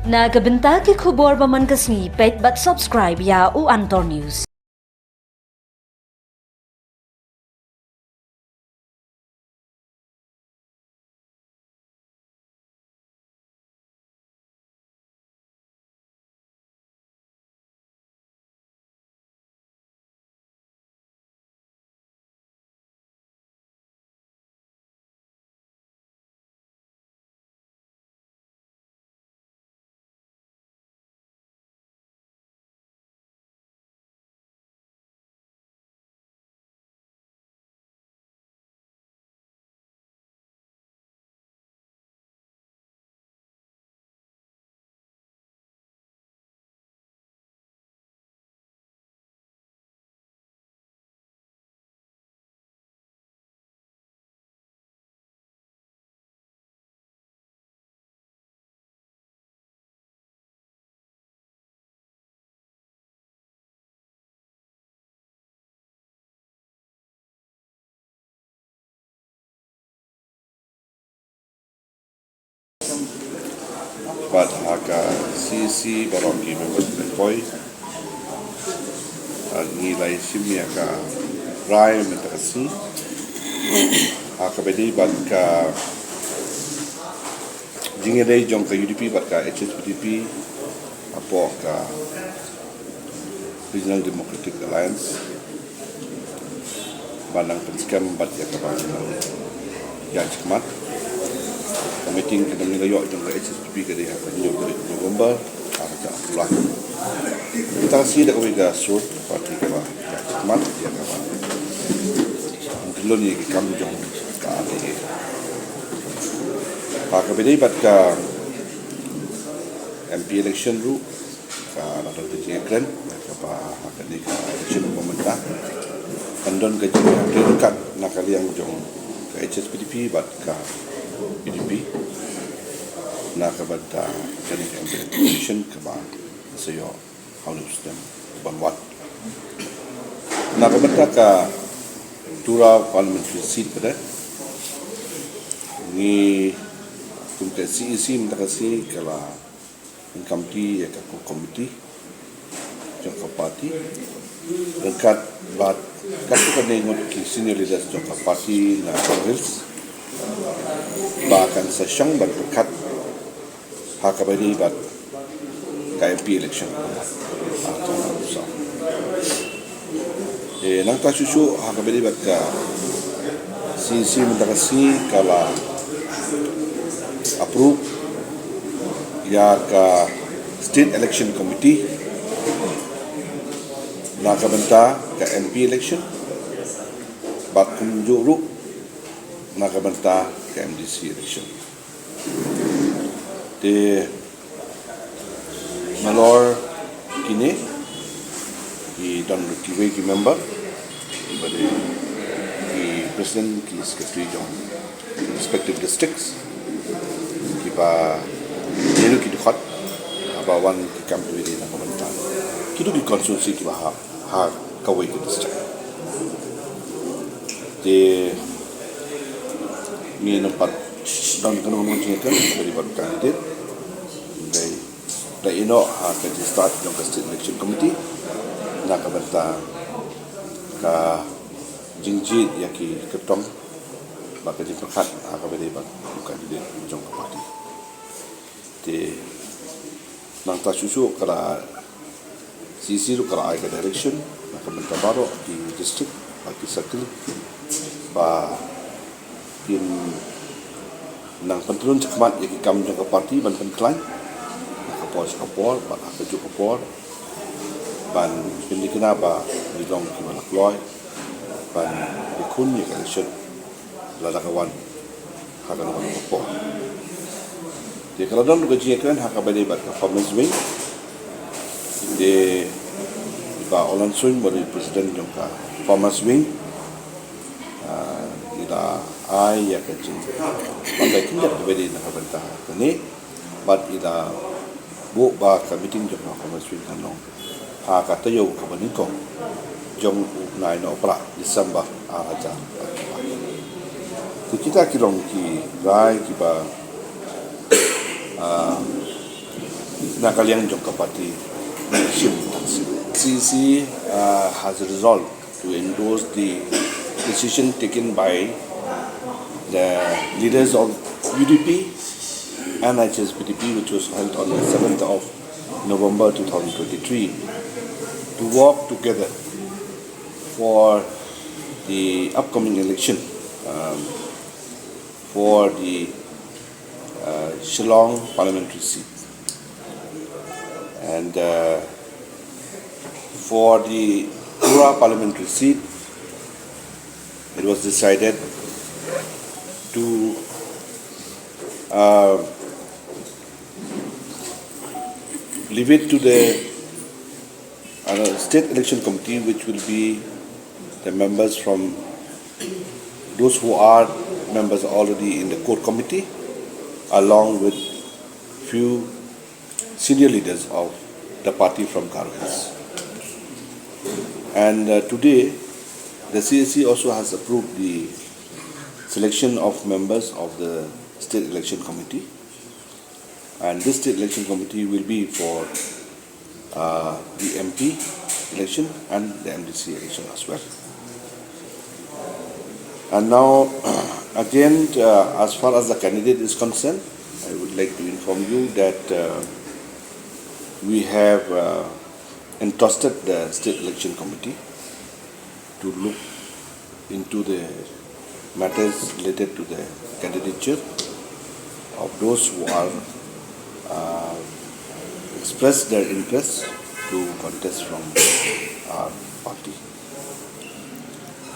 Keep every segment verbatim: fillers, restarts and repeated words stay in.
Na ka bynta ki khubor ba man ka sngi, peit bad subscribe ïa u Antor News. Bad ha ka C E C baroh ki member ki poi. Ah, ngi la ïa shim ïa ka rai mynta ka sngi. Ha kaba ïadei bad ka jingïadei jong ka U D P bad ka H S P D P hapoh ka Regional Democratic Alliance. Ba nang pynskhem bad ïa kaba nang ïa jikmat. Ka meeting kaba ngi la ïoh jong ka H S P D P ka dei ha ka hynñiew tarik November, ha ka Abdullah. Mynta ka sngi da kawei ka sur party kaba ïa jikmat ïa kaba nang kyllon ïa ki kam jong ka R D A. Ha kaba ïadei bad ka M P election ruh, ka la don ka jingkren kaba ha kane ka election ba mynta kan don ka jingkren kat na ka liang jong ka H S P D P bad ka U D P na ka bynta kane ka M P election kaba sa ïoh ha u snem ban wan. Na ka bynta ka Tura parliamentary seat pat, ngi kum ka C E C mynta ka sngi ka la Ïa ka committee, ïa ka core committee jong ka party. Ryngkat bad katto katne ngut ki senior leaders jong ka party na Garo Hills ba kan sa shong ban pyrkhat ha kaba ïadei bad ka M P election. Eh, nangta shuh shuh ha kaba ïadei bad ka C E C mynta ka sngi ka la approve ïa ka State Election Committee na ka bynta ka M P election bad kumjuh ruh na ka bynta ka M D C election. Te nalor kine ki don kiwei ki member, ba dei ki president, ki secretary jong respective districts, kiba dei ruh ki dkhot haba wan ki kam kiwei de na ka bynta ki dei ki constituency kiba ha ha kawei ka district. Te ngi nang pat don kano kano jingïakren bad u candidate. Dei da ïehnoh ha ka jingstad jong ka State Election Committee na ka bynta ka jingjied ïa ki kyrtong bad ka jingpyrkhat ha kaba ïadei bad u candidate jong ka party. Te nangta shuh shuh ka la C E C ruh ka la ai ka direction na ka bynta baroh ki district bad ki circle ba kin nang pyntylun shakhmat ïa ki kam jong ka party ban pynkhlaiñ na ka por sha ka por bad ha kajuh ka por ban pynthikna ba ngi long kiba la kloi ban ïakhun ïa ka election lada ka wan ha kano kano ka por. Te ka la don ruh ka jingïakren ha kaba ïadei bad ka Farmers Wing. Te i Bah Olan Suin ba dei president jong ka Farmers Wing, ah, i la ai ïa ka jingbatai khyndiat kaba ïadei na ka bynta kane bad i la buh ba ka meeting jong ka Farmers Wing kan long ha ka taïew kaba nyngkong jong u bnai Nohprah, December ar hajar. Te kita ki long ki rai kiba, ah, Na ka liang jong ka party, C E C, uh, has resolved to endorse the decision taken by the leaders of U D P and H S P D P, which was held on the seventh of November two thousand twenty-three, to work together for the upcoming election, um, for the uh, Shillong parliamentary seat. And uh, for the Tura parliamentary seat, it was decided to uh, leave it to the uh, State Election Committee, which will be the members from those who are members already in the core committee, along with few senior leaders of the party from Garo Hills. And uh, today, the C E C also has approved the selection of members of the State Election Committee. And this State Election Committee will be for uh, the M P election and the M D C election as well. And now, again, uh, as far as the candidate is concerned, I would like to inform you that uh, we have uh, entrusted the State Election Committee to look into the matters related to the candidature of those who are uh, expressed their interest to contest from our party.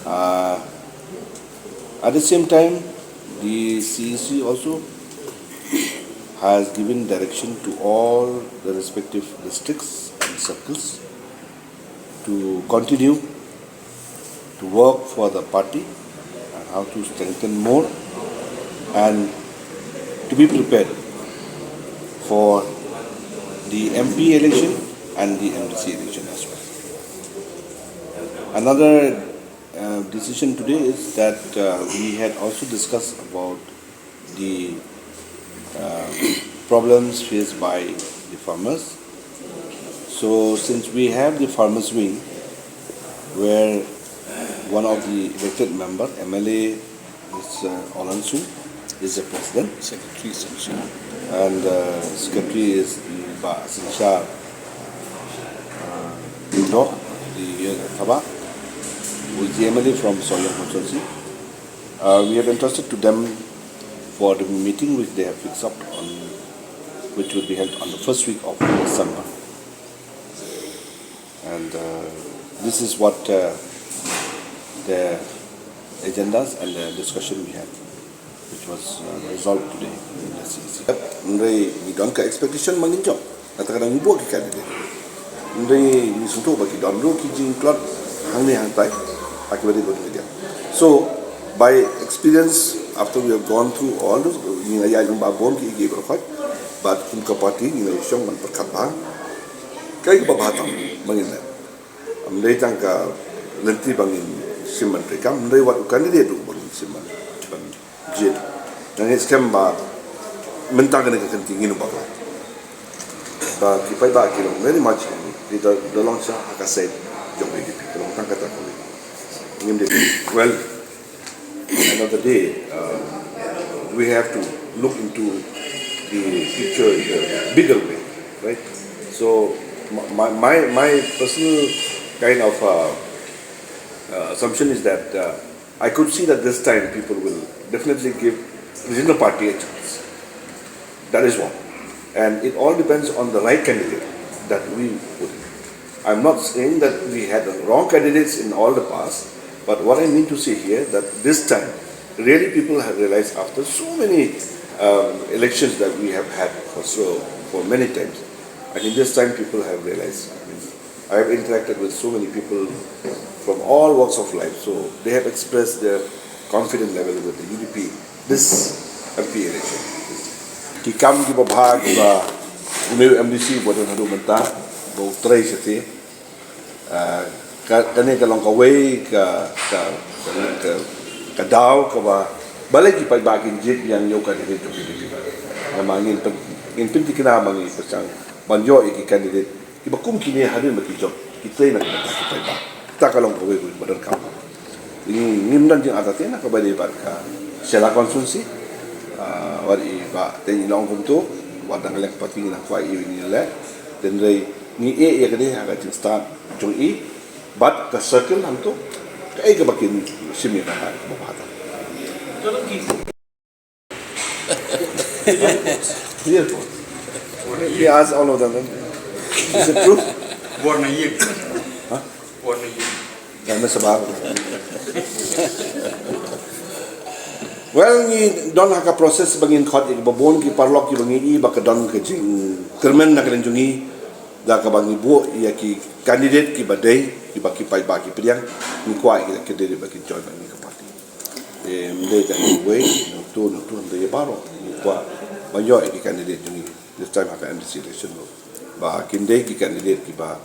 Uh, at the same time, the C E C also has given direction to all the respective districts and circles to continue to work for the party and how to strengthen more and to be prepared for the M P election and the M D C election as well. Another uh, decision today is that uh, we had also discussed about the uh, problems faced by the farmers. So since we have the farmers wing, where one of the elected member, M L A, Mister Olan Sum, is the president. Secretary is Sum. And uh, secretary is the Bah Sinshar uh, Doh, the uh, Thabah, who is the M L A from Sohiong constituency. Uh, we have entrusted to them for the meeting which they have fixed up on, which will be held on the first week of December. And uh, this is what uh, the agendas and the discussion we had, which was uh, resolved today in the C E C. Hynrei ngi don ka expectation ma ngin jop. Kata ka dang ngi buh ki candidate. Hynrei ngi sngewthuh ba ki don ruh ki jingtlot hangne hangtai. Ha kiba dei ba ngi dia. So by experience, after we have gone through all those, ngi la ïaid lem bad bun ki ki baroh khoit, bad kum ka party ngi la shong ban pyrkhat bha. Kaei kaba bha tam ba ngin leh. Ym dei tang ka lynti ba ngin shim ban treikam, ym dei wat u candidate ruh ba ngin shim ban ban jied. Ngi ngeit skhem ba mynta kane ka kynti ngin ym bakla. Ba ki paidbah ki long very much, ki da da long sha ha ka side jong U D P, ka long tang kata kawei. Ngim dei, well, end of the day, uh, we have to look into the picture in a bigger way, right? So my my my personal kind of uh, uh, assumption is that uh, I could see that this time people will definitely give regional party a chance. That is one. And it all depends on the right candidate that we put in. I'm not saying that we had the wrong candidates in all the past, but what I mean to say here that this time, really people have realized after so many um, elections that we have had for so for many times, I think this time people have realized. I mean, I have interacted with so many people from all walks of life, so they have expressed their confidence level with the U D P this M P election. Ki kam kiba bha kiba une u M D C ba don haduh mynta ba u trei shatei. Ah, ka, kane ka long kawei ka, ka, ka, ka, ka daw kaba balei ki paidbah kin jied biang ïa u candidate jong U D P. Namar ngin pyn, ngin pynthikna ba ngi pyrshang ban ïoh ïa ki candidate kiba kum kine hadien ba ki jop, ki trei na ka bynta ki paidbah. Kata ka long kawei kawei ba donkam. Ngi, ngim don jingartatien na kaba ïadei bad ka Shella constituency. Ah, wat i Bah Teng i la ong kumto, wat na ka liang party ngi nang kwah i ïa ine i leh. Hynrei ngi ïeh ïa kane ha ka jingstad jong i bad ka circle hangto, kaei kaba kin shim ïa ka ha kaba bha tam. He asked all of them. Is it true? Born a year. Huh? Born a year. Ïa, me sabar. Well, ngi don ha ka process ba ngin khot ïa kiba bun ki paralok kiba ngi i ba ka don ka jingkyrmen na ka liang jong ngi, da kaba ngi buh ïa ki candidate kiba dei, kiba ki paidbah ki pdiang, ngi kwah ïa ki candidate ba kin join bad ngi ka party. Em, dei ka ngi wei, nangtu, nangtu, nangtu ïa baroh ngi kwah ban ïoh ïa ki candidate jong ngi this time ha ka M D C election ruh. Ba kin dei ki candidate kiba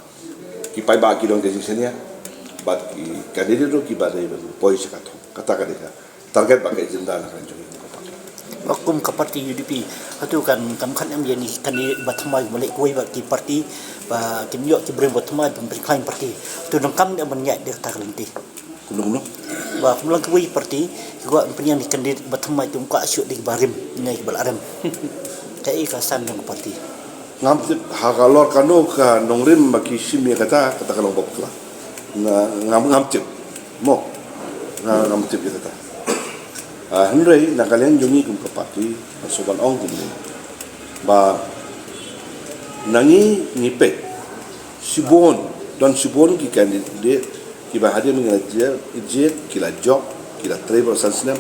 ki paidbah ki don ka jingshaniah bad ki candidate ruh kiba dei ban poi sha ka thong. Kata ka dei ka target bad ka agenda na ka liang jong ngi kum ka party. Ba kum ka party U D P, hato kan, kan kham em ïa ine i candidate ba thymmai ba leh kawei bad ki party ba kin ïoh ki briew ba thymmai ban pynkhlaiñ party. Hato donkam ne ban ïaid da kata ka lynti? Kumno, kumno? Ba kum long kawei party, ki kwah ban pynïaid ïa ine i candidate ba thymmai, te ym kwah shuh da kiba rim ne kiba la rim. Kaei ka stand jong ka party? Ngam tip halor kano ka nongrim ba ki shim ïa kata, kata ka long ba bakla. Nga, ngam, ngam tip. Mo. Nga, ngam tip ïa kata. Ah, hynrei na ka liang jong ngi kum ka party, nga sngewbha ban ong kumne, ba na ngi ngi peit shibun, don shibun ki candidate kiba hadien ba ngi la jied, jied, ki la jop, ki la trei baroh san snem.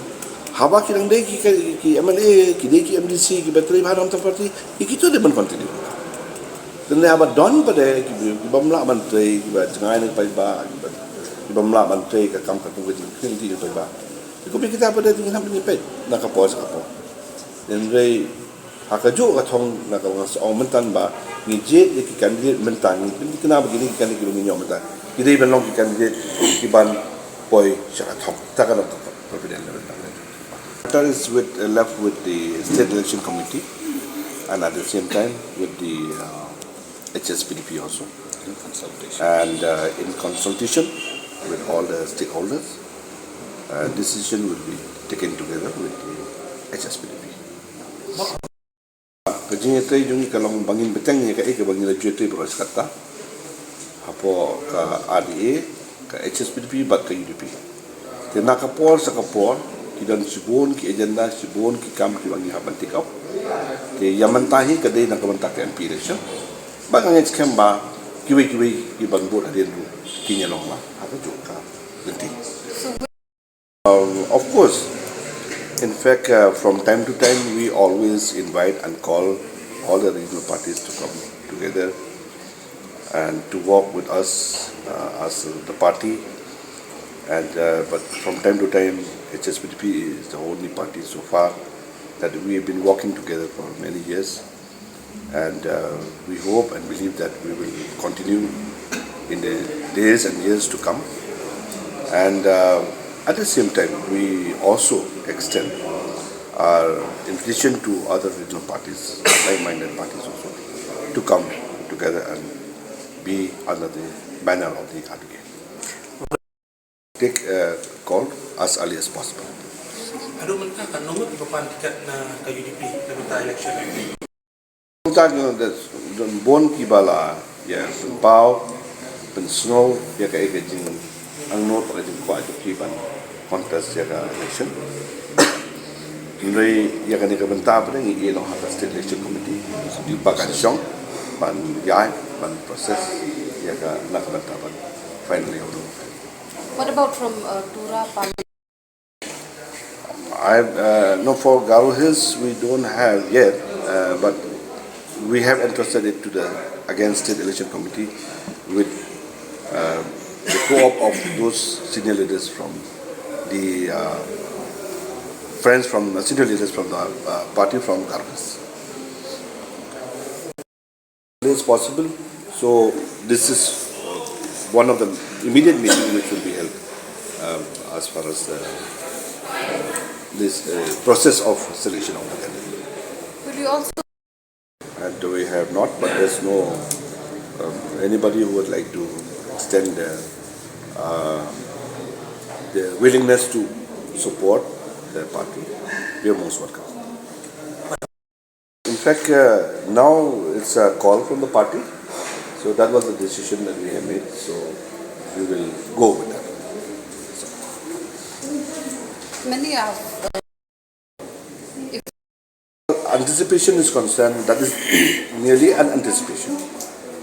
Haba ki dang dei ki, ki, ki M L A, ki dei ki M D C, kiba trei bha ha ka party, ïa kito dei ban continue. Te haba don pat de ki, ki bym lah ban trei, kiba jngai na ka paidbah, kiba, ki bym lah ban trei ka kam ka jong ka jingkhmih na ka paidbah, te kumne kita pat de ngi hap ngi peit na ka por sha ka por. Hynrei ha kajuh ka thong, na kaba nga sa ong mynta, ba ngi jied ïa ki candidate mynta, ngi pynthikna ba kine ki candidate kiba ngi ïoh mynta ki dei ban long ki candidate kiban poi sha ka thong. Ta ka long ka confident level. Matter is with, uh, left with the State Election Committee and at the same time with the, uh, H S P D P also. In consultation. And, uh, in consultation with all the stakeholders, uh, decision will be taken together with the H S P D P. Ka jingïatrei jong ngi ka long ba ngin bteng ïa kaei kaba ngi la ju ïatrei baroh shi katta hapoh ka R D A, ka H S P D P bad ka U D P. Te na ka por sha ka por ki don shibun ki agenda, shibun ki kam kiba ngi hap ban take up. Te ïa mynta hi ka dei na ka bynta ka M P election. Ba nga ngeit skhem ba kiwei kiwei kiban bud hadien ruh kin ïa long ba ha kajuh ka lynti. Um, of course, in fact, uh, from time to time, we always invite and call all the regional parties to come together and to work with us, uh, as the party. And, uh, but from time to time, H S P D P is the only party so far that we have been working together for many years. And, uh, we hope and believe that we will continue in the days and years to come. And, uh, at the same time, we also extend our invitation to other regional parties, like-minded parties also, to come together and be under the banner of the R D A. Take a call as early as possible. Haduh mynta katno ngut kiba pan tiket na ka U D P na mynta election? Mynta ngi don, don bun kiba la ïa pynpaw, pynsngew ïa kaei ka jingangnud, ka jingkwah jong ki ban contest ïa ka election. Hynrei ïa kane ka bynta pat ngi ïeh noh ha ka State Election Committee ba kan shong ban ïaid ban process ïa ka, na ka bynta ban finally. What about from, uh, Tura, Pali? I, uh, no, for Garo Hills, we don't have yet, uh, but we have entrusted it to the, again, State Election Committee with, uh, the co-op of those senior leaders from the, uh, friends from, uh, senior leaders from the, uh, party from Garo Hills. As possible. So this is, uh, one of the immediate meeting which will be held, um, as far as, uh, this, uh, process of selection of the candidate. Will you also And we have not, but there's no um, anybody who would like to extend their, uh, their willingness to support their party. You're most welcome. In fact, uh, now it's a call from the party, so that was the decision that we have made. So we will go with that. Many of Anticipation is concerned, that is merely an anticipation.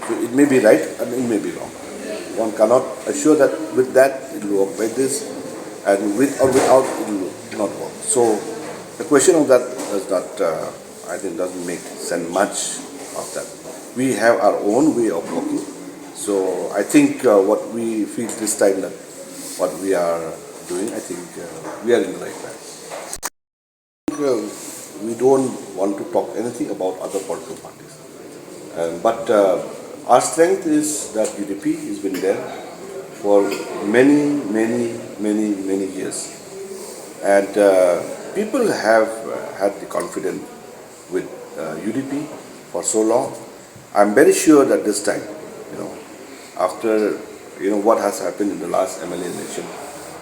So it may be right and it may be wrong. One cannot assure that with that it will work by this, and with or without it will not work. So the question of that does not, uh, I think, doesn't make sense much of that. We have our own way of working. So I think uh, what we feel this time, that what we are doing, I think uh, we are in the right track. Uh, we don't want to talk anything about other political parties. Um, but uh, our strength is that U D P has been there for many, many, many, many years. And uh, people have uh, had the confidence with uh, U D P for so long. I'm very sure that this time, you know, after you know what has happened in the last M L A election,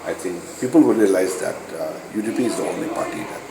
I think people will realize that uh, U D P is the only party that